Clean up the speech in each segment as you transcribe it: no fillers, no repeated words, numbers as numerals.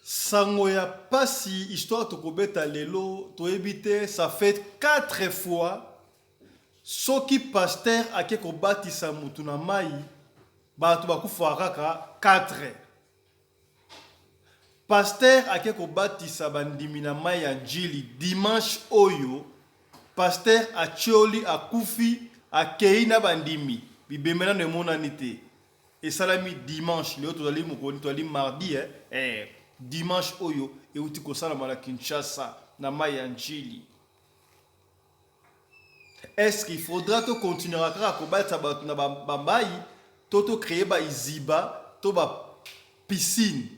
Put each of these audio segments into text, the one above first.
Sango ya pasi histoire tokobeta lelo toyebi te ça fait 4 fois soki pasteur ake kobatisa mutu na mayi batu bakufaka kaka 4. Pasteur ake kobatisa bandimi na mayi ya Ndjili dimanche oyo pasteur atioli akufi akeyi na bandimi bibembe nanu emonani te. Esalami dimanche, lelo tozali mokolo nini? Tozali mardi eh, eh, dimanche oyo euti kosalama na Kinshasa na mayi ya Ndjili. Est-ce qu'il faudra to continuera kaka kobatisa bato na ba mayi to to créer ba iziba to ba piscine?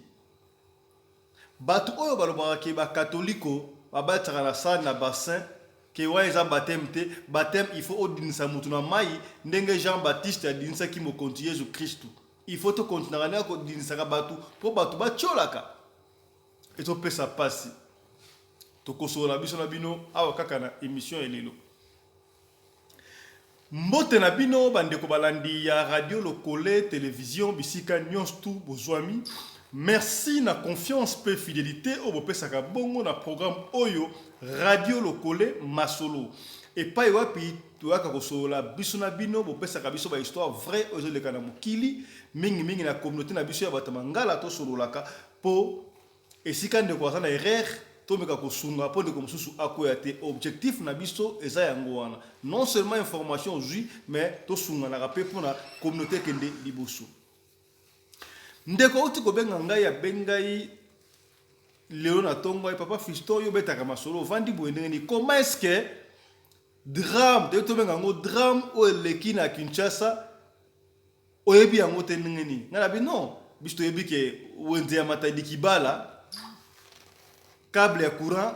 Batu oyo balobaka ke ba katoliko babatisaka na sani na bassin ke wana eza bapteme te, bapteme il faut odindisa mutu na mayi ndenge Jean Baptiste adindisaki mokonzi Yezu Kristu. Il faut to continuaka ndenge kodindisaka batu po batu batiolaka. Ezopesa pasi. Tokosolola biso na bino awa kaka na emission ya lelo. Mbote na bino ba ndeko balandi ya radio lokole television bisika nionso tout bozwami. Merci na confiance pe fidelite oyo bopesaka bongo na programme oyo radio lokole masolo. Epai wapi toyaka kosolola biso na bino, bopesaka biso ba histoire vraie oyo ezoleka na mokili, mingi mingi na communaute na biso ya bato ya mangala tosololaka po Esika ndeko aza na erreur tomeka kosunga po ndeko mosusu akweya te objectif na biso eza yango wana non seulement information ozui mais tosunganaka pe pona communaute ekende liboso. Ndeko auti kobenga ngai abengi ngai lelo na tongo ayi papa Fiston yo obetaka masolo ovandi boye ndenge nini comment est-ce que drame tobenga yango drame oyo eleki na Kinshasa Oyebi yango te ndenge nini? Ngai nabi non, biso toyebi ke wenze ya Matadi Kibala cable ya courant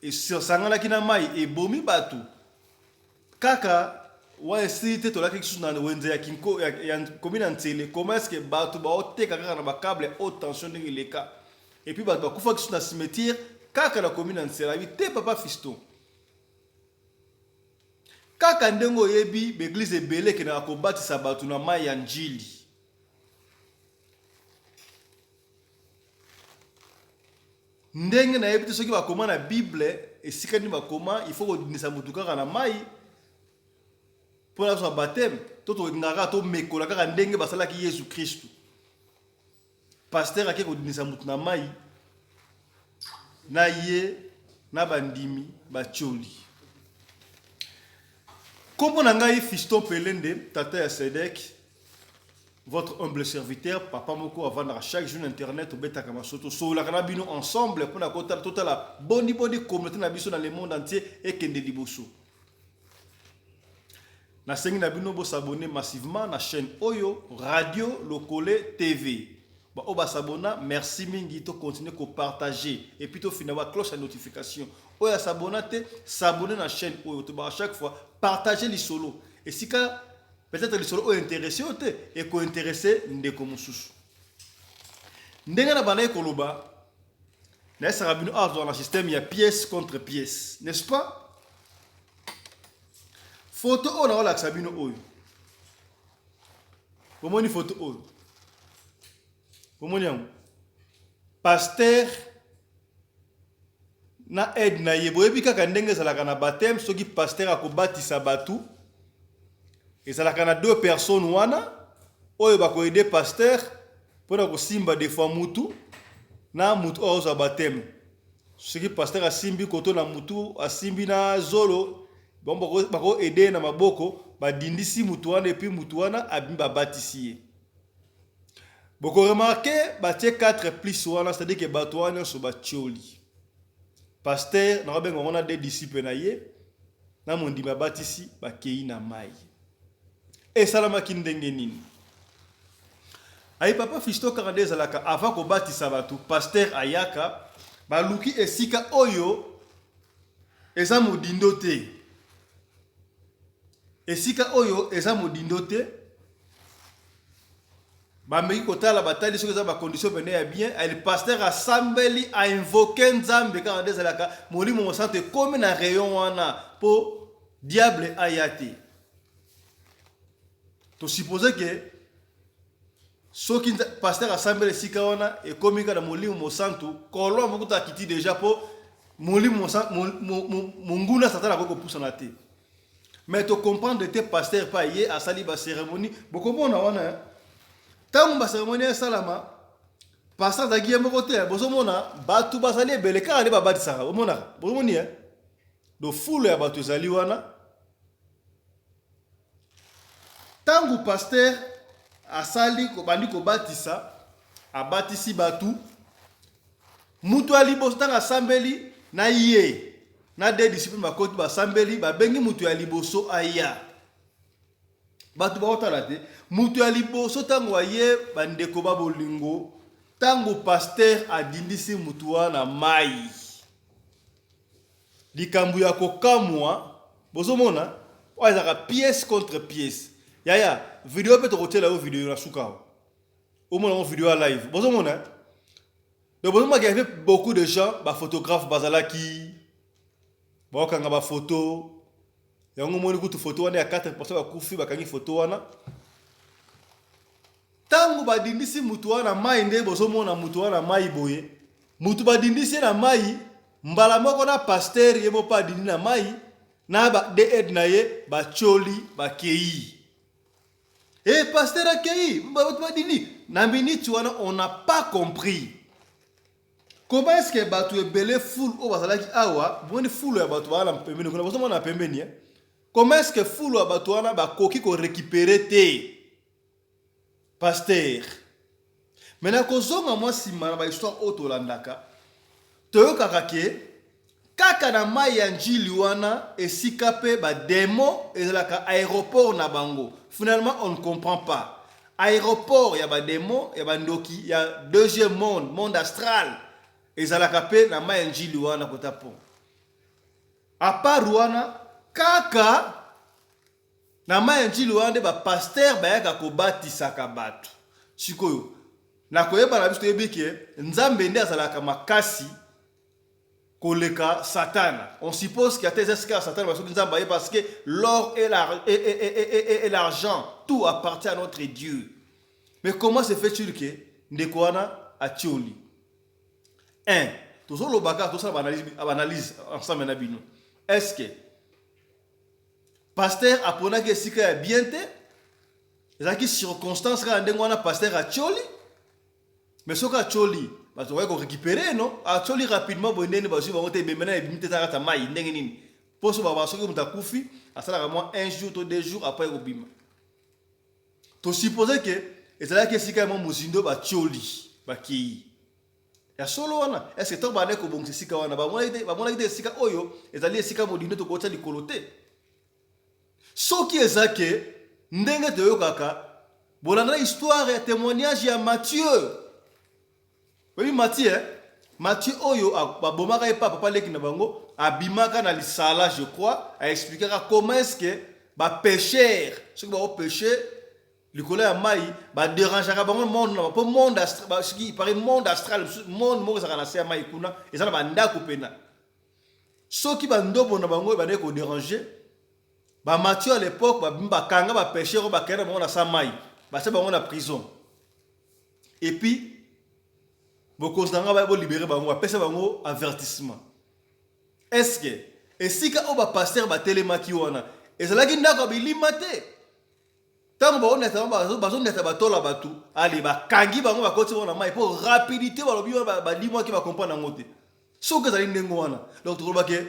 esanganaki na mai ebomi bato kaka wana esili te tolaki lisusu na wenze ya kinko ya, ya commune ya Nsele. Comment est-ce que bato baoteka kaka na ba cable ya haute tension ndenge eleka et puis bato bakufaki lisusu na cimetière kaka na commune ya Nsele? Abi te papa Fiston, Kaka ndenge oyebi ba eglise ebele ekendaka kobatisa batu na mayi ya ndjili. Ndenge nayebi te soki bakoma na bible esika nini bakoma il faut kodindisa mutu kaka na mayi mpo na kozwa bapteme to tolingaka kaka tomekola kaka ndenge basalaki Yesu Kristu. Pasteur ake kodindisa mutu na mayi na ye na bandimi batioli. Kombo na ngai Fiston Pelende, tata ya Sedek, votre humble serviteur, papa moko avandaka chaque jour na internet, obetaka masolo, tosololaka na bino ensemble mpona kotala totala boni boni communauté na biso na le monde entier ekende liboso. Nasengi na bino bo s'abonner massivement na chaîne oyo Radio Lokole TV. Ba oyo ba s'abonna, merci mingi, to continuer ko partager et puis to fina ba cloche ya notification. Oyo a s'abonna te, s'abonner na chaîne oyo to ba chaque fois partager lisolo. Esika peut-être lisolo oyo intéresser yo te, eko intéresser ndeko mosusu. Ndenge na bandaki koloba, nayesaka bino awa tozala na système ya pièce contre pièce, n'est-ce pas? Photo oyo nakolakisa bino oyo. Bomoni photo oyo. Bomoni yango. Pasteur na aide na ye boyebi kaka ndenge ezalaka na baptême soki pasteur akobatisa bato ezalaka na deux personnes wana oyo bakoede pasteur mpona kosimba des fois mutu na mutu oyo azwa baptême Soki pasteur asimbi koto na mutu, asimbi na zolo, bango bako aider ye na maboko, badindisi mutu wana et puis mutu wana abimi babatisi ye. Boko remarquer batie 4 plus wana, c'est-à-dire que bato wana nyonso batioli. Pasteur nakobenga bango na deux disciples na ye na mondimi abatisi bakei na mayi. Esalamaki ndenge nini? Ayi papa Fiston kaka nde ezalaka avant kobatisa batu pasteur ayaka baluki esika oyo eza modindo te esika oyo eza modindo te bameki kotala batali soki eza bacondition pene ya bien el pasteur asambeli ainvoke nzambe kaka nde ezalaka molimo mosantu ekomi na rayon wana mpo diable aya te to suppose ke. Soki pasteur asambeli esika wana, ekomi kaka na Molimo Mosantu, colombe kutu akiti deja po Molimo monguna Satana akoki kopusana te. Mais to comprendre te, pasteur pa ye asali ba cérémonie, bokomona wana ntango ba cérémonie esalama, pasteur azalaki ye moko te. Bozomona bato bazali ebele kaka nde babatisaka, bomonaka, bozomoni e do fulu ya bato ezali wana. Ntango pasteur asali kobandi kobatisa, abatisi bato, mutu ya liboso, ntango asambeli na ye na deux disciples bakoti, basambeli, babengi mutu ya liboso aya. Bato baotala te mutu ya liboso. Ntango aye, bandeko ba bolingo, ntango pasteur adindisi mutu wana mai, likambo ya kokamwa, bozomona oyo ezalaka pièce contre pièce. Yaya, video mpe tokotiela yo video na suka awa, omona ngo video ya live. Bozomona, donc bozomona qu'il y avait beaucoup de gens, baphotographe bazalaki baokanga bafoto yango. Omoni kutu foto wana ya 4 personnes bakufi, bakangi foto wana ntango badindisi mutu wana mai. Nde bozomona mutu wana mai boye, mutu badindisi ye na mai mbala moko na pasteur ye moko adindi na mai na ba de aide na ye, batioli, bakei. E pasteur akei, bato badindi na miniti wana. On n'a pas compris comment est ce que bato ebele, foule oyo bazalaki awa, bomoni foule ya bato baa na pembeni kuna, bozomona na pembeni, eh? Comment est ce que foule ya bato wana bakoki korécupérer te pasteur? Mais na kozonga mwa nsima na bahistoire oyo tolandaka, toyokaka ke kaka na mai ya Njili wana, esika mpe badémon ezalaka, aéroport na bango. Finalement, on ne comprend pas, aéroport ya badémon, ya bandoki ya deuxième monde, monde astral, ezalaka mpe na mai ya Njili wana kota pont. À part wana, kaka na mai ya Njili wana nde bapasteur bayaka kobatisaka bato. Sikoyo na koyeba na biso, toyebi ke Nzambe nde azalaka makasi koleka Satana. On suppose que ata eza esika ya Satana, basoki Nzambe aye, parce que l'or et l'argent, tout appartient à notre Dieu. Mais comment se fait-il que ndeko wana atioli un? Tozoloba kaka, tosala baanalyse ensemble na bino. Est ce que pasteur aponaki esika ya bien te? Ezalaki circonstance kaka ndenge wana, pasteur atioli. Mais soki atioli, bato bakoki korécupérer? No, atioli rapidement boye, ndenge bazwi bango te, ebembe na ebimi te, eza kati ya mai ndenge nini? Mpo so baba, soki moto akufi, asalaka mwa un jour to 2 jours après ekobima. Tosupposer ke ezalaki esika ya mwa mozindo, batioli, bakei. Ya solo wana, est-ce ntango bandaki kobongisa esika wana, bamonaki te esika oyo ezali esika modindo, tokotia likolo te? Soki eza ke ndenge toyokaka, bolandana histoire ya témoignage ya Mathieu. Oyebi Mathieu, eh? Mathieu oyo babomaka ye pa papa leki na bango, abimaka na lisala, je crois, aexpliquaka comment est ce que bapêcheur, soki baopêche likolo ya mai, badérangeaka bango monde na mpo monde, soki pari monde astral, monde moko ezalaka na se ya mai kuna, eza na bandako mpena. Soki bandobo na bango ebandaki kodéranger bamathieu à l'époque, bakanga bapêcheur oyo, bakende na bango na sa mai, batia bango na prison, et puis bokonzi na nga bolibérer bango, bapesa bango avertissement. Est ce que esika oyo bapasteur batelemaki wana ezalaki ndako ya bilima te? Ntango baoneta, bazoneta batola bato, ale bakangi bango, bakoti bango na mai mpo rapidité. Balobi wana balimwaki, bacomprendre yango te. Soki ezali ndenge wana, donc tokoloba ke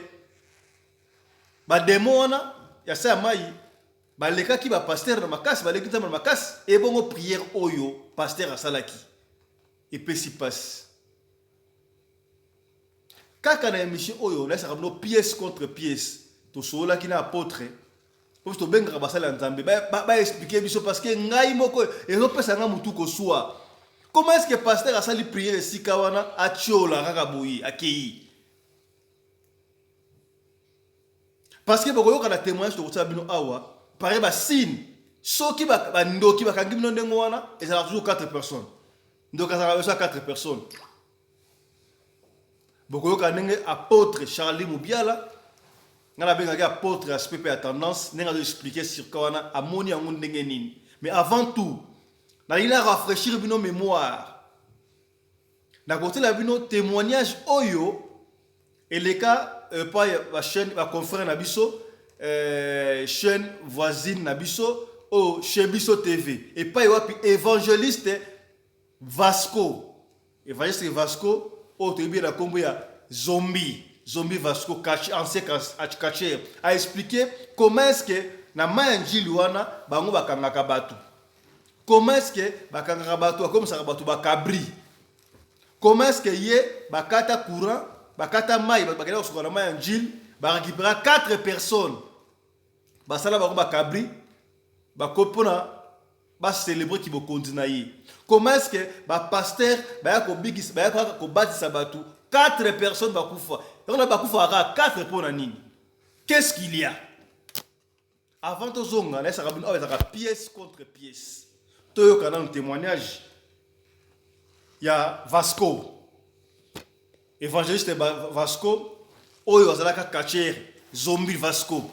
badémon wana ya se ya mai balekaki bapasteur na makasi, baleki Nzambe na makasi. Ebongo prière oyo pasteur asalaki epesi mpasi. Kaka na émission oyo nayesaka bino pièce contre pièce, tosololaki na apôtre po tobengaka basali ya Nzambe baexpliquer biso, parce que ngai moko ezopesa nga motu koswa. Comment est ce que pasteur asali prière esika wana, atiola kaka boye, akei? Parce que bokoyoka na témoignage tokotia bino awa, pare basigne. Soki bandoki bakangi bino ndenge wana, ezalaka toujours 4 personnes. Ndoki azalaka beso ya 4 personnes. Bokoyoka ndenge apôtre Charlie Mubiala, ngai nabengaki apôtre aspect mpe ya tendance, ndenge azoexpliquer circa wana, amoni yango ndenge nini. Mais avant tout, Nalingi na rafraîchir bino mémoire. Nakotiela bino témoignage oyo eleka epai ya ba chaîne ba confrère na biso euh, chaîne voisine na biso oyo chez biso TV epai wapi évangéliste Vasco évangéliste Vasco oyo toyebi na kombo ya Zombie Zombie Vasco catch, ancien catcheur a expliqué comment est-ce que na mai ya Njili wana bango bakangaka bato. Comment est-ce que bakangaka bato bakomisaka bato bakabri? Comment est-ce que ye bakata courant, bakata mai, bato bakenda kosuka na mai ya Njili, barécupéra 4 personnes basala bango bakabri bako mpona bacelebre kibokonzi na ye. Comment est-ce que bapasteur baya kobikisa, baya kaka kobatisa bato 4 personnes bakufa? Yango na bakufaka kaka 4 mpo na nini? Qu'est-ce qu'il y a? Avant tozonga, nayesaka bino awa ezalaka pièce contre pièce. Toyoka nanu témoignage ya Vasco, évangéliste Vasco oyo azalaka catcheur Zombie Vasco.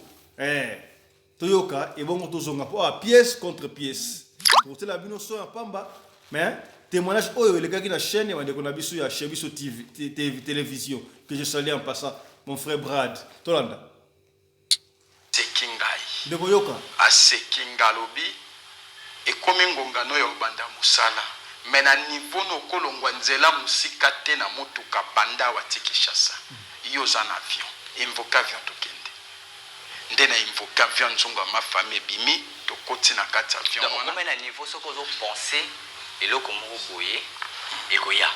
Toyoka ebongo tozonga mpo awa pièce contre pièce. Tokotela bino so ya pamba, mais témoignage oyo elekaki na chaîne ya bandeko na biso ya chez biso TV, TV télévision, que je salue en passant, mon frère Brad. Tolanda. Aseki ngai. Ndeko, yoka. Aseki nga, alobi ekomi ngongano ya obanda mosala, me na niveau no okolongwa nzela mosika te na motuka banda awa ti Kinshasa. Yo oza na avion, invoke avion, tokende. Nde na invoke avion, nzongo ya mafami ebimi, tokoti na kati ya avion. Donc wana okomai na niveau soki ozopense eloko moko boye ekoya.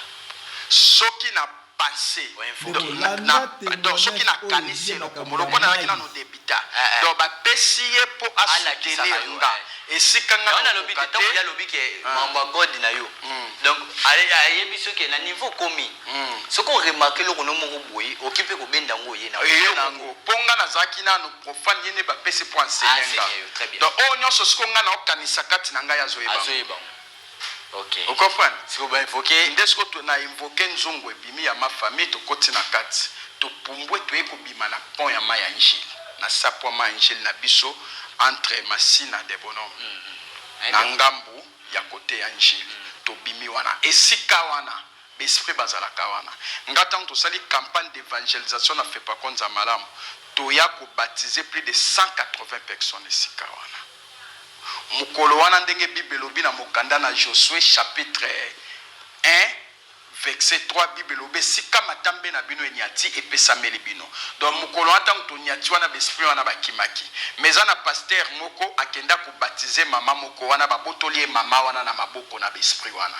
Soki na pense Oinvoke. Donc, Landa donc soki témoignage oyo nakanisi ye eloko makambo moko ya lokola nazalaki mai. nano débutant, Eh, eh. donc bapesi ye mpo Alakisaka asoutenir yo, nga eh. esika nga Yango nalobi te nakoka ntango ye te. alobi ke mambo ya god na yo, donc ayebi soki na niveau okomi, soki oremarke eloko no moko boye, oki mpe kobenda yango oye na eye nango mpo nga nazalaki nano profane, ye nde bapesi mpo enseigner nga. Enseigner yo, très bien. Donc oyo nyonso siko nga naokanisa kati na ngai, azoyeba. Azoyeba yango, ok. Ocomprendre? Sikoyo bainvoke. Nde siko na invoke, nzungu ebimi ya ma famille, tokoti na kati, topumbwe, toye kobima na pont ya mai ya Njili, na sapo ya mai ya Njili na biso entre Masina de Bonhomme na ngambu ya kote ya Njili. Tobimi wana, esika wana baesprit bazalaka wana. Nga ntango tosali campagne d'évangélisation na Fepakonza malamu, toya kobaptize plus de 180 personnes esika wana mokolo wana, ndenge Bible elobi na mokanda na Josue chapitre 1 verset 3. Bible elobi esika matambe na bino enyati epesameli bino. Donc mokolo wana ntango tonyati wana, baesprit wana bakimaki. Mais eza na pasteur moko akenda kobaptize mama moko wana, babotoli ye mama wana na maboko na baesprit wana.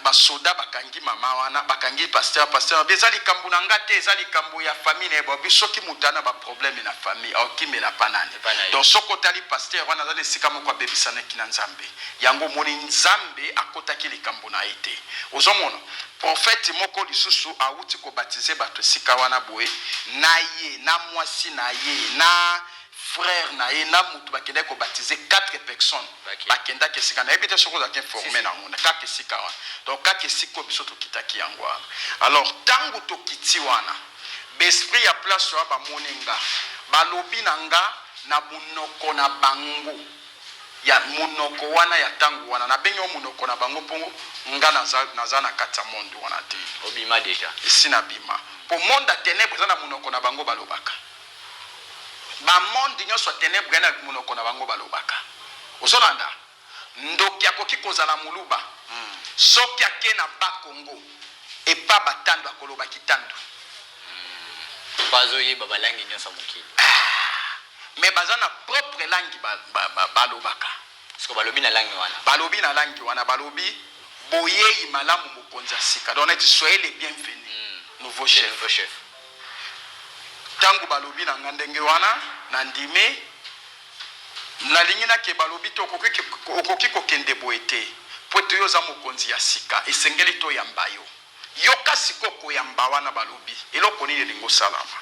Basoda bakangi mama wana, bakangi pasteur. Pasteur abi eza likambo na nga te, eza likambo ya famille na ye. Babi soki moto ana baproblème na famille, aokimela pa nani? Epa na ye. Donc soki otali pasteur wana, aza na esika moko abebisanaki na Nzambe. Yango omoni Nzambe akotaki likambo na ye te. Ozomona prophète moko lisusu awuti kobaptize bato esika wana boye, na ye na mwasi na ye na frère na ye na motu, bakendaki kobaptize 4 personnes. Bakendaki esika nayebi te soki ozalaki informé. Si, si. Nango kaka esika wana, donc kaka esika oyo biso tokitaki yango wana. Alors ntango tokiti wana, baesprit ya place wana bamoni nga, balobi na nga na monoko na bango ya monoko wana ya ntango wana. Nabengi yo monoko na bango mpo nga naza na kati ya monde wana te. Obima déjà. Esi nabima, mpo monde ya ténèbre eza na monoko na bango balobaka. Bamonde nyonso ya ténèbre ya na monoko na bango balobaka. Ozolanda, ndoki akoki kozala moluba, soki ake na Bakongo epa batando, akoloba kitandu. Mpo azoyeba balangi nyonso ya mokili. Mais baza na propre langue balobaka. Siko balobi na langi wana. Balobi na langi wana, balobi boyei malamu mokonzi ya sika, donc neti soyez les bienvenus, nouveau le chef. Nouveau chef. Ntango balobi na nga ndenge wana, na ndime nalingi nake, balobi te okoki kokende boye te po ete yo oza mokonzi ya sika, esengeli toyamba yo. Yoka sikoyo, koyamba wana, balobi eloko nini elingi osalama?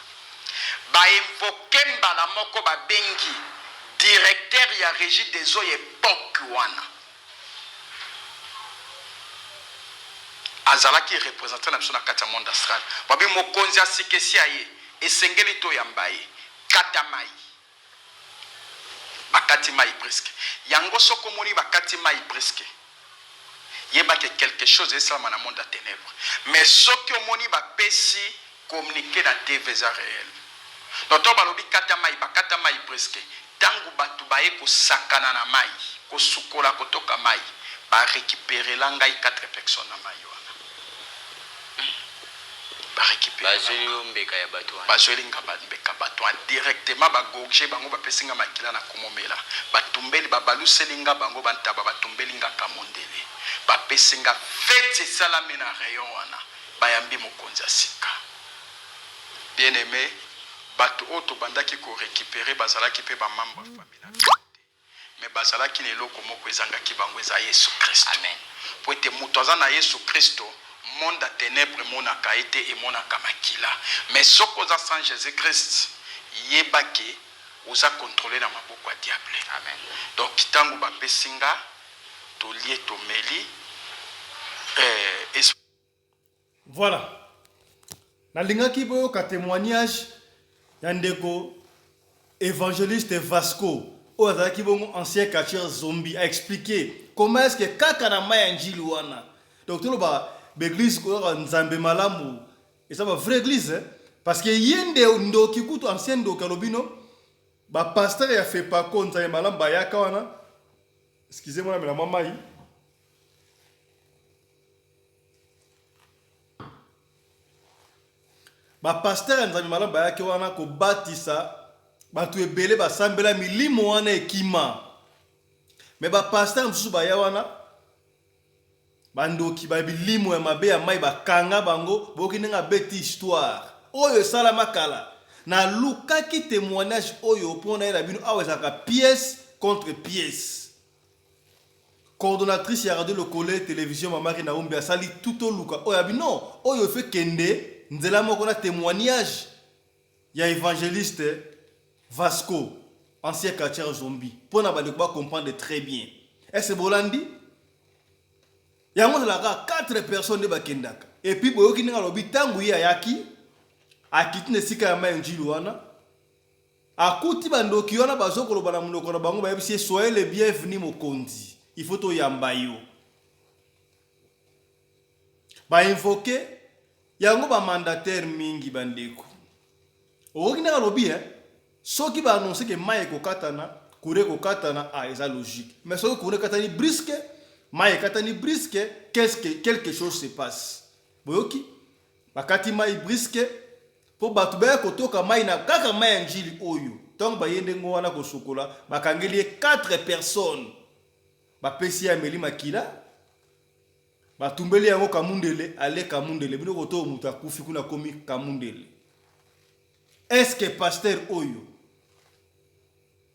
Bainvoke mbala moko, babengi directeur ya Régie des eaux ya époque wana, azalaki représentant na biso na kati ya monde astral. Babi mokonzi ya sika esi aye, esengeli toyamba ye, kata mai. Bakati. Bakati mai brusque. Yango soki omoni bakati mai brusque, yeba ke quelque chose esalama na monde ya tenèbres. Mais soki omoni bapesi communiqué na TV, eza réel. Donc to balobi kata mai, bakata mai brusque. Ntango bato baye kosakana na mai, kosukola, kotoka mai, barécupérela ngai 4 personnes na mai wana. Barécupérela Bazweli yo mbeka ya bato wana. Bazweli nga bambeka bato wana directement, bagorge bango, bapesi nga makila na komomela. Batumbeli, babaluseli nga bango bantaba, batumbeli nga kamondele, bapesi nga. Fête esalami na rayon wana, bayambi mokonzi ya sika. Bien aimé, bato oyo tobandaki korécupérer bazalaki mpe bamembre ya famille na biso te, mais bazalaki na eloko moko ezangaki bango, eza Yesu Kristo. Amen. Po ete moto aza na Yesu Kristo, monde ya ténèbre emonaka ye te, emonaka makila. Mais soki oza sans Jésus Christ, yeba ke oza contrôlé na maboko ya diable. Amen. Donc ntango bapesi nga, tolie, tomeli, Voilà, nalingaki boyoka témoignage ya ndeko évangéliste Vasco oyo azalaki bongo ancien catcheur zombie. Aexpliqué comment est ce que kaka na mai ya Njili wana. Donc toloba baeglise koyoka Nzambe malamu eza ba vraie église, hein? Parce que ye nde ndoki kutu, ancien ndoki, alobi no bapasteur ya Fepako Nzambe malamu bayaka wana. Excusez moi, namela mwa mai. Bapasteur ya Nzambe malamu bayaki wana kobatisa bato ebele, basambela, milimo wana ekima. Mais bapasteur mosusu baya wana, bandoki babilimo ya mabe ya mai bakanga bango. Boyoki ndenge abeti histoire oyo esalama kala. Nalukaki témoignage oyo mpo nayela bino awa, ezalaka pièce contre pièce. Coordonnatrice ya Radio Lokole Télévision, Mamari Naumbi, asali tout oluka oyo abi non, oyo efe kende nzela moko na témoignage ya évangéliste Vasco, ancien catcheur zombie, mpo na bandeko bacomprendre très bien. Est-ce bolandi yango? Ezalaka 4 personnes nde bakendaka. Et puis boyoki ndenge alobi, ntango ye ayaki, akiti na esika ya mai Njili wana, akuti bandoki wana bazokoloba na monoko na bango. Bayebisi ye: "Soyez le bienvenu mokonzi, il faut toyamba yo." Bainvoquer yango bamandataire mingi. Bandeko, okoki ndenge alobi, eh? Soki baannonce ke mai ekokatana, courant ekokatana, ah, eza logique. Mais soki courant ekatani brusque, mai ekatani brusque, qu'est-ce que quelque chose se passe? Boyoki, bakati mai brusque mpo bato baya kotoka mai na kaka mai ya Njili oyo. Ntango baye ndenge wana kosukola, bakangeli ye 4 personnes, bapesi ye, ameli makila, batumbeli yango kamundele, ale kamundele. Bino koto moto akufi kuna akomi kamundele. Est-ce pasteur oyo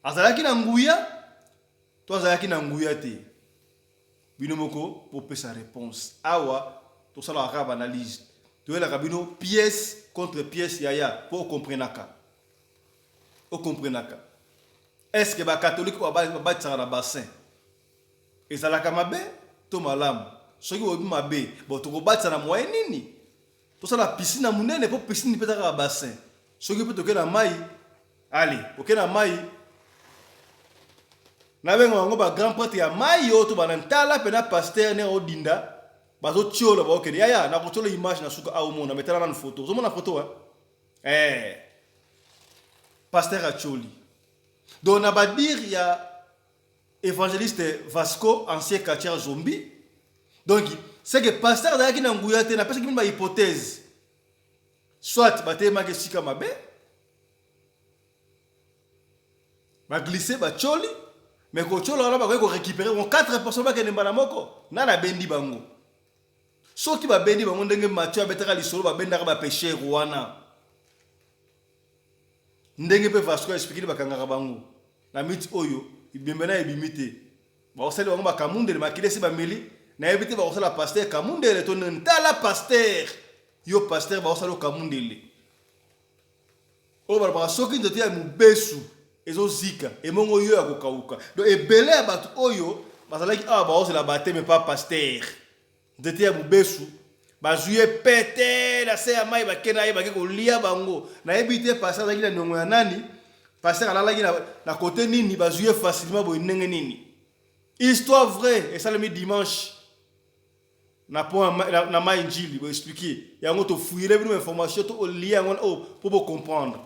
azalaki na nguya to azalaki na nguya te? Bino moko bopesa réponse. Awa tosalaka kaka baanalyse, toyelaka bino pièce contre pièce, yaya, mpo okomprenaka, okomprenaka. Est ce que bacatholique oyo babatisaka na bassin ezalaka mabe to malamu? Soki oyebi mabe, bon, tokobatisa na moyen nini? Tosala piscine ya monene, mpo piscine mpe eza kaka bassin. Soki mpe toke na mai, ale oke na mai, nabenga bango bagrand prêtre ya mai oyo to bana. Ntala mpena pasteur ndenge odinda, bazotiola, baokende. Yaya, nakotiola image na suka aomona. Mais tala nanu photo, ozomona photo, eh? Pasteur atioli. Donc na badire ya évangéliste Vasco, ancien catcheur zombie, donc c'est que pasteur azalaki na nguya te. Napesaki bino bahypothèse: soit batelemaki esika mabe, baglisse, batioli. Mais kotiola wana, bakoki korécupérer bon 4 personnes, bakende mbala moko. Nani abendi bango? Soki babendi bango ndenge Mathieu abetaka lisolo, babendaka bapêcheur wana, ndenge mpe Vasco expliquer, bakangaka bango na miti oyo ibembe na ebimi te, bakosali bango bakamundele, makili esi bameli. Nayebi te bakosala pasteur kamundele to nini. Tala pasteur, yo pasteur, bakosala yo kamundele oyo balobaka soki nzete ya mobesu ezozika, emongo yo ya kokauka. Donc ebele ya bato oyo bazalaki awa baozela bateme pa pasteur, nzete ya mobesu bazwi ye pete na se ya mai, bake na ye, bake kolia bango. Nayebi te pasteur azalaki na niongo ya nani. Pasteur alalaki na, na kote nini, bazwi ye facilement boye ndenge nini? Histoire vraie esalemi dimanche na pont na, na mai Njili, bo expliquer yango, tofuire bino information to olie yango oyo mpo bo comprendre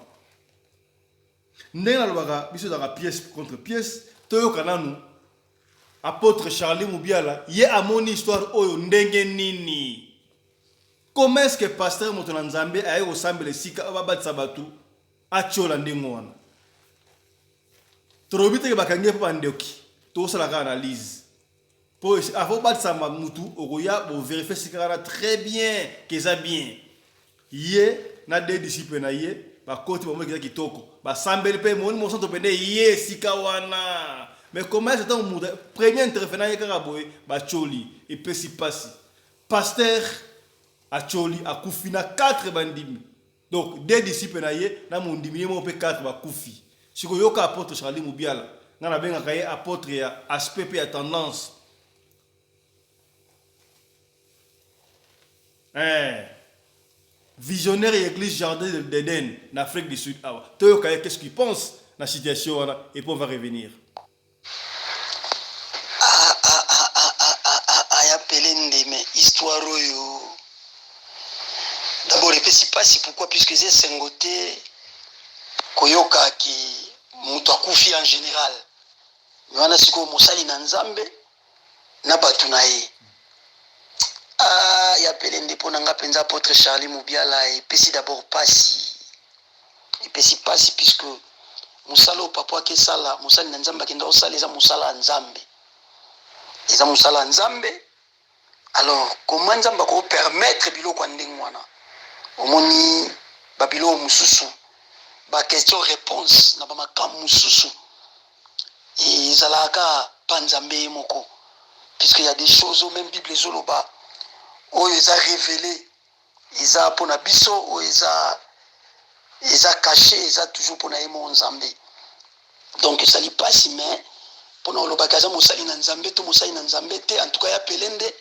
ndenge nalobaka. Biso ezalaka pièce contre pièce. Toyoka nanu apôtre Charlie Mubiala, ye amoni histoire oyo ndenge nini? Comment est ce que pasteur, moto na Nzambe, aye kosambela esika oyo babatisa bato, atiola ndenge wana? Tolobi teke bakangi ye mpo bandoki. Tosalaka analyse mpo avant obatisama mutu, okoya boverifie esika wana très bien ke eza bien. Ye na deux disciple na ye bakoti, bamoki eza kitoko, basambeli mpe moni mosanto pende ye esika wana. Mais comment est-ce ntango moto premier intervenant ye kaka boye batioli? Epesi mpasi. Pasteur atioli, akufi na 4 bandimi, donc deux disciple na ye na mondimi ye moko mpe 4 bakufi. Sikoyo yoka apôtre Charlie Mubiala. Ngai nabengaka ye apôtre ya aspect mpe ya tendance. Visionnaire ya église Jardin d'Eden na Afrique du Sud awa. Toyoka ye, qu'est-ce qu'il pense na situation wana, et puis on va revenir. Ah, ah, ah, ah, ah, ah, ah, ah, ya pele ndeme histoire oyo d'abord epesi mpasi. Pourquoi? Puisque eza esengo te koyoka ki moto akufi en général, me wana sikoyo mosali na Nzambe na bato na ye. Ah, ya pele nde, mpo na nga mpenza, apôtre Charlie Mobiala, epesi d'abord mpasi, epesi mpasi puisque mosala oyo papa akesala, mosali na Nzambe akenda kosala, eza mosala ya Nzambe, eza mosala ya Nzambe. Alors comment Nzambe akopermettre biloko ya ndenge wana? Omoni babiloko mosusu, baquestion réponse na bamakambo mosusu ezalaka kaka pa Nzambe ye moko, puisque y a des choses oyo même Bible ezoloba, oyo eza révélé eza mpona biso, oyo eza caché eza toujours mpona ye moko Nzambe. Donc ezali mpasi, mais mpona olobaki aza mosali na Nzambe to mosali na Nzambe te, en tout cas ya pele nde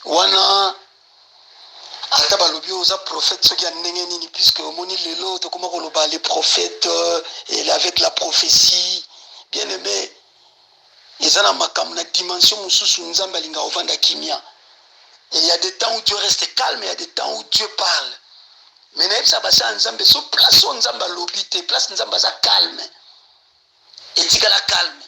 wana, ata balobi oyo oza prophète soki ya ndenge nini, puisque omoni lelo tokóma koloba les prophètes et avec la prophétie. Bien aimé, eza na makambo na dimension mosusu Nzambe alingaka ovanda kimia. Et il y a des temps où Dieu reste calme, il y a des temps où Dieu parle. Mais nayebisa basala ya Nzambe, so place oyo Nzambe alobi te, place Nzambe aza calme, etikala calme.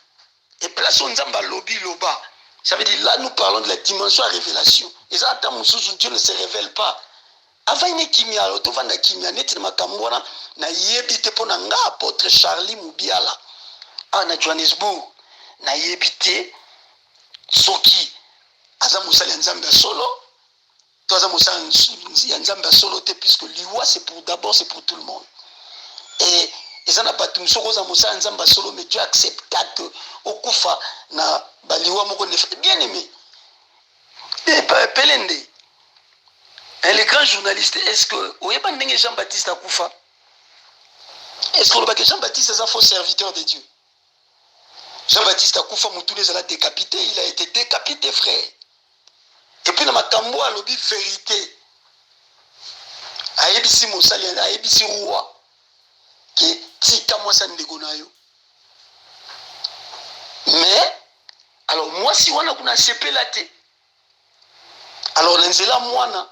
Et place oyo Nzambe alobi, loba. Ça veut dire, là nous parlons de la dimension ya révélation. Eza ata mosusu Dieu ne se révèle pas avant ine kimia, tovanda kimia neti na makambo wana. Nayebi te, mpo na nga apôtre Charlie Mobiala awa na Johannesburg, nayebi te soki aza mosali ya Nzambe ya solo to aza mosali ya Nzambe ya solo te, puisque liwa, c'est pour d'abord, c'est pour tout le monde. Et eza na bato mosusu okoza mosala ya Nzambe ya solo, mais Dieu accepta que okufa na baliwa moko. Bien aimé Pelende, le grand journaliste, est ce que oyeba ndenge Jean Baptiste akufa? Est ce que olobaki Jean Baptiste aza faux serviteur de Dieu? Jean Baptiste akufa, motuna ezala décapité. Il a été décapité, frère. Et puis na makambo alobi vérité, ayebisi mosali, ayebisi roi ke tika mwasi ya ndeko na yo. Mais alors mwasi wana kuna asepela te. Alors na nzela mwana,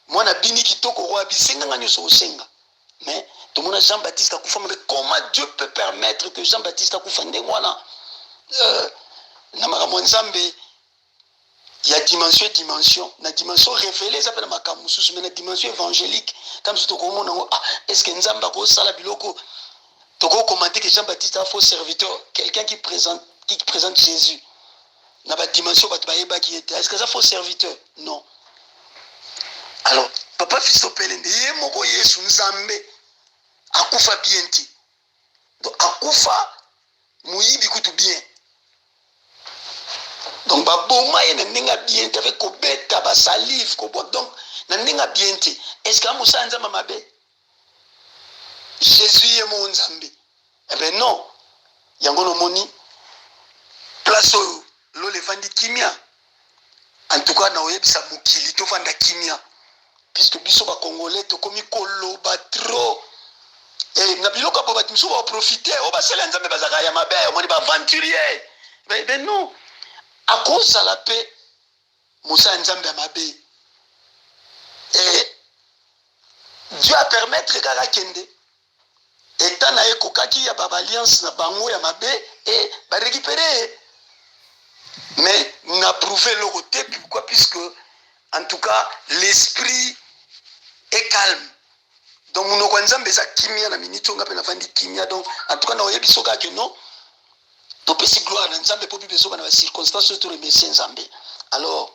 mwana bini kitoko, roi abisenganga nyonso kosenga. Mais tomona Jean Baptiste akufa mabe. Comment Dieu peut permettre que Jean Baptiste akufa ndenge wana? Na makambo ya Nzambe ya dimension, dimension na dimension révélée eza mpe na makambo mosusu, mais na dimension évangélique ta mosusu tokomona yango. Ah, est ce que Nzambe akosala biloko? Tokokomante que Jean Baptiste a faux serviteur, quelqu'un qui présente Jésus na badimension bato bayebaki ye te. Est ce que aza faux serviteur? Non. Alors papa Fisto Pelende ye moko, Yesu Nzambe akufa bien te. Donc akufa moyibi kutu bien. Donc baboma ye na ndenge ya bien te, avec kobeta basalive kobo, donc na ndenge ya bien te. Est ce que amosala Nzambe mabe, Jésus ye moko Nzambe? Eh ben non. Yango nomoni place oyo lola evandi kimia. En tout cas na oyebisa mokili tovanda kimia, puisque biso bacongolais tokomi koloba trop. E, na biloko ya bo bato mosusu baprofite oyo basali ya Nzambe bazalaka ya mabe, omoni baaventurier. Mais non, akozala mpe mosala ya Nzambe ya mabe. E, Dieu a permettre kaka akende etat na ye ekokaki ya ba alliance na bango ya mabe e ba récupérer ye, mais na prouver eloko te. Pourquoi? Puisque en tout cas l'esprit est calme. Donc monoko ya Nzambe eza kimia na minute oyo, nga mpe navandi kimia. Donc en tout cas naoyebi soki ake non, topesi gloire na Nzambe mpo Bible ezoba na bacirconstance oyo toremercie Nzambe. Alors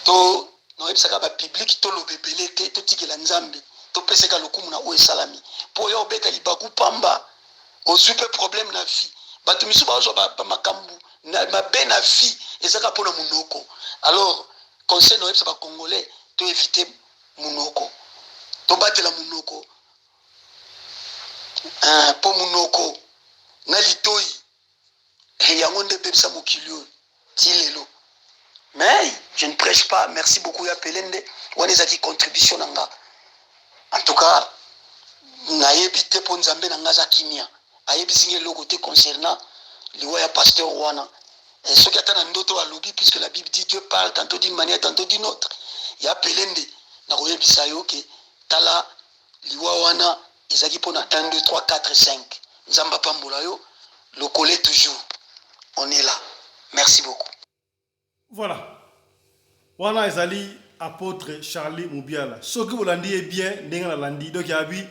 to naoyebisaka bapublic, toloba ebele te, totikela Nzambe, topeseka lokumu na oyo esalami, mpo oyo obeta libaku pamba, ozwi mpe problème na vie. Bato misusu bazwa bamakambo mabe na vie, ezaka mpona monoko. Alors conseil naoyebisa bacongolais, to évite monoko, tobatela monoko, mpo monoko na litoi yango nde ebebisa mokili oyo ti lelo. Mais je ne prêche pas. Merci beaucoup ya Pele nde wana ezalaki contribution na nga. En tout cas nayebi te, mpo Nzambe na nga aza kimia, ayebisi nga eloko te concernant liwa ya pasteur wana. Soki ata na ndoto alobi, puisque la Bible dit: Dieu parle tantôt d'une manière, tantôt d'une autre, ya Pele nde nakoyebisa yo ke tala, liwa wana ezalaki mpona 1, 2, 3, 4, 5. Nzambe apambola yo. Lokole toujours, on est là. Merci beaucoup. Voilà, wana ezali apôtre Charlie Mubiala. Soki bolandi ye bien ndenge nalandi, donc abi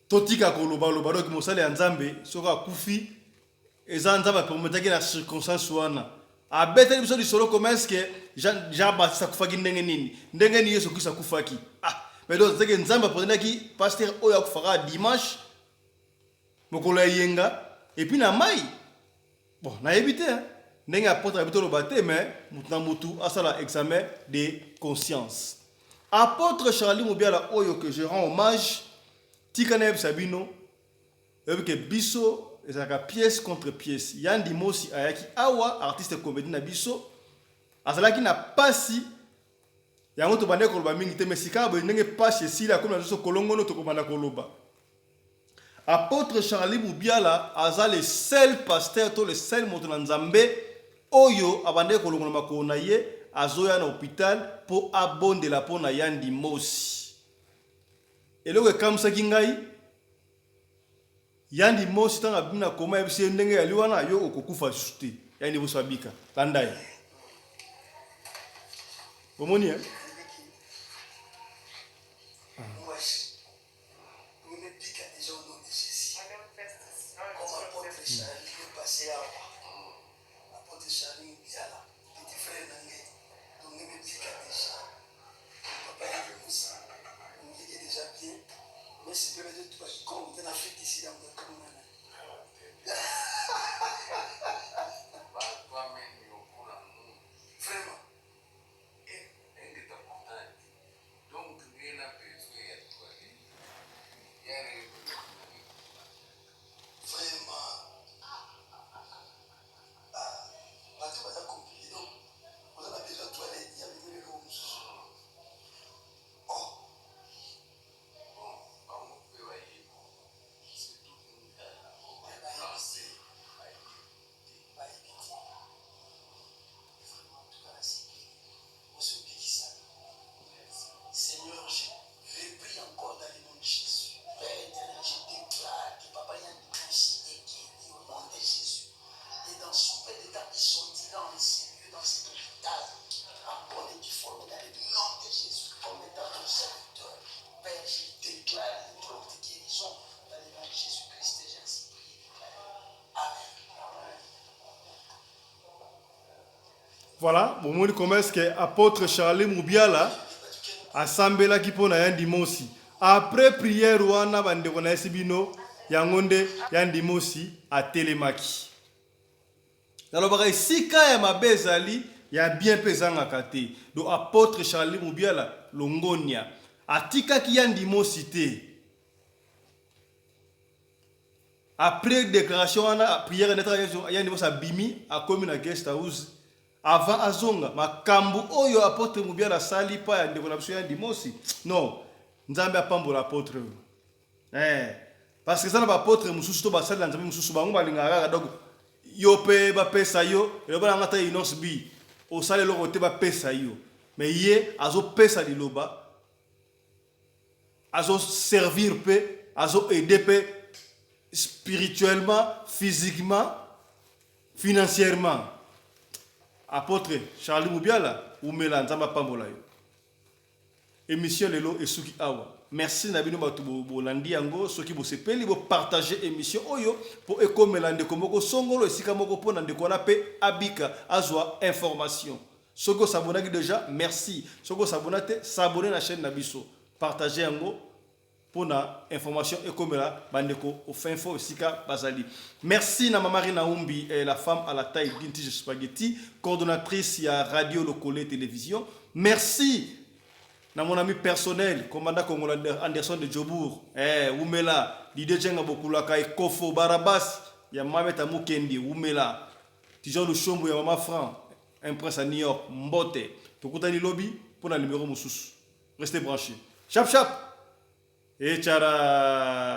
totika kolobaloba. Donc mosali ya Nzambe soki akufi, eza Nzambe apermettaki na circonstance wana. Abeteli biso lisolo comment est ce que Jean Baptiste akufaki, ndenge nini, ndenge nini Yesu Kristo akufaki. Ah, mais donc c'est que Nzambe aponelaki pasteur oyo akufaka dimanche, mokolo ya yenga, et puis na mai. Bon, nayebi te ndenge apôtre abi toloba te, mais mutu na mutu asala examen de conscience. Apôtre Charlie Mobiala oyo que je rends hommage, tika nayebisa bino, oyebi ke biso ezalaka pièce contre pièce. Yandi Mosi ayaki awa, artiste comédie na biso, azalaki na pasi yango, tobandaki koloba mingi te. Mais sika boye, ndenge pasi esili, akomi na biso kolongono, tokobanda koloba. Apôtre Charlie Mubiala aza le seul pasteur to le seul moto na Nzambe oyo abandaki kolongola makolo na ye, azoya na hôpital mpo abondela mpo na Yandi Mosi. Eloko ekamisaki ngai, Yandi Mosi ntango abimi na koma, yebisi ye ndenge yali wana: "Yo okokufa lisusu te." Yandi Mosi abika. Landa ye, bomoni eh? Nimepika déjà au nom de Jésus. Comme apôtre Charlie est passé awa. Apôtre Charlie Mbiala, petit frère na ngai. Donc nimepika déjà. Papa Yandi Mosi, il est déjà bien. Mais c'est peut-être toi qui compte en Afrique ici dans le Cameroun. Vraiment. Donc ngena besoin ya toilette yare. Vraiment. Ah, bato baza compliqué. Donc, oza na besoin ya toilette ya bino eloko mosusu. Oh, bon, bango mpe bayebi, surtout français bayebi te. Bayebi te. Vraiment, en tout cas, nasepeli. Osopikisa. Seigneur, je reprie encore dans le nom de Jésus. Père éternel, je déclare que Papa Yandi Mosi est guéri au nom de Jésus. Et dans sous peu de temps, il sortira en ces lieux, dans cet hôpital, en bonne et due forme, dans le nom de Jésus, comme étant ton serviteur. Père, je déclare une prompte guérison dans le nom de Jésus-Christ. Et j'ai ainsi prié et déclaré. Amen. Voilà, bomoni comment est-ce que apôtre Charlie Mubiala asambelaki mpo na Yandi Mosi. Après prière wana, bandeko na yesi bino yango nde Yandi Mosi atelemaki. Nalobaka, esika ya mabe ezali, ya bien mpe ezangaka te. Donc apôtre Charlie Mubiala, longonia, atikaki Yandi Mosi te. Après déclaration wana, prière netaka, Yandi Mosi abimi, akomi na guest house. Avant azonga, makambo oyo apôtre Mubiala asali pa ya ndeko na biso Yandi Mosi, non, Nzambe apambola apôtre oyo. Eh, parce que eza na baapôtre mosusu to basali na Nzambe mosusu, bango balingaka kaka donc yo mpe bapesa yo. Eloba nanga ata Innoss B, osala eloko te, bapesa yo. Mais ye azopesa liloba, azoservir mpe, azoaider mpe spirituellement, physiquement, financièrement. Apôtre Charlie Mubiala, umela, Nzambe apambola yo. Émission lelo esuki awa. Merci na bino bato bolandi yango. Soki bosepeli, bopartage émission oyo mpo ekomela ndeko moko songolo esika moko, mpo na ndeko wana mpe abika, azwa information. Soki osabonaki déjà, merci. Soki osabona te, s'abonner na chaîne na biso, partage yango mpona information ekomela bandeko au fin fond esika bazali. Merci na Mama Rina Umbi, la femme à la taille d'une tige spaghetti, coordonnatrice ya Radio Lokole Télévision. Merci na mon ami personnel, commandant Congolais Anderson de Jobourg, umela. Didier Djenga Bokulaka, Ekofo Barabas ya Mameta Mukendi, umela. Tijon Lushombo ya Mama Franc, un prince à New York, mbote. Tokutani lobi mpona numéro mosusu. Restez branchés. Chap chap echara.